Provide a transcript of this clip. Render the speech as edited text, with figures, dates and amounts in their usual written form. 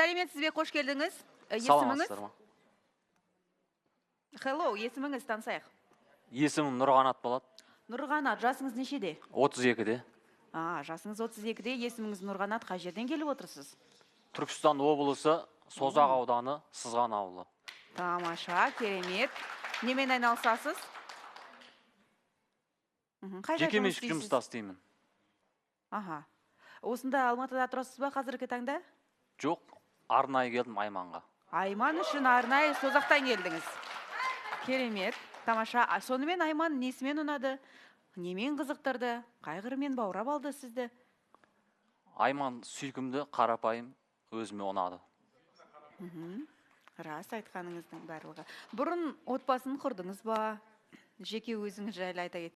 Сәлеметсіз бе, қош келдіңіз. Есіміңіз? Саламатсыздар ма? Hello, есіміңіз, танысайық. Есімім Нұрғанат болады. Нұрғанат, жасыңыз нешеде? 32-де. А, жасыңыз 32-де, есіміңіз Нұрғанат, қай жерден келіп отырсыз? Түркістан облысы, Созақ ауданы, Сызған ауылы. Тамаша, керемет. Немен айналысасыз? Қай жерде Жеке жұмыс меншік істейсіз? Жұмыста істеймін. Аха. Осында, Алматыда тұрасыз ба қазіргі таңда? Жоқ, арнайы келдім Айманға. Айман үшін арнайы Созақтан келдіңіз. Керемет, тамаша. А сонымен, Айман несімен ұнады? Немен қызықтырды? Қай қырымен баурап алды сізді? Айман сүйкімді, қарапайым, өзіме ұнады. Рас айтқаныңыздың барлығы. Бұрын отбасын құрдыңыз ба? Жеке өзіңіз жайлы айта.